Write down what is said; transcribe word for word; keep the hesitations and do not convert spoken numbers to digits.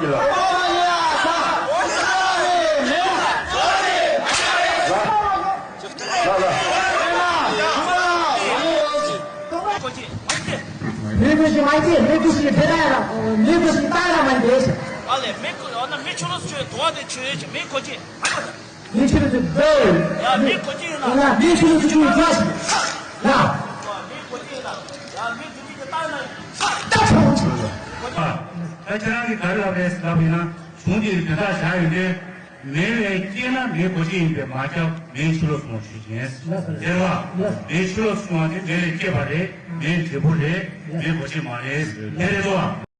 མི་གོ་ཅི་མ་ཅི་མི་གོ་ཅི་བེ་ར་ར་མི་གོ་ཅི་ཏཱ་ར་མ་འདེ། ཨ་ལེ་མི་གོ་ཨ་ན་མི་ཆུ་ལོ་ཆུ་དོ་བ་དེ་ཆུ་ཡོད་ཅི་མི་གོ་ཅི། མི་ཆུ་ལོ་ཆུ་དོ། ཡ་མི་གོ་ཅི་ཡིན་ན། ཨ་ན་མི་ཆུ་ལོ་ཆུ་ཡོད་ཅི། ཡ། མི་གོ་ཅི་ཡིན་ན། ཡ་མི་གོ་ཅི་ཡིན་ན། ད་ཆུ་ལོ་ཆུ། ད་ཁྱེད་རང་གིས་ག་རེ་ལབ་རེད་ལབ་ཡིན་ན་གཞུང་འདིར་དོན་དག་བཞག་ཡོད་དེ། མེ་ལས་སྐྱེས་ན་མེ་གོ་ཅི་ཡིན་པས་མ་ཁྱབ་མེ་ཆུ་ལོ་སོང་ཞུ་ཅན། ཟེར་བ། མེ་ཆུ་ལོ་སོང་བ་དེ་མེ་ལས་སྐྱེས་པ་རེད། མེ་འབྲས་བུ་རེད། མེ་གོ་ཅི་མ་རེད། དེ་རེད་དོ།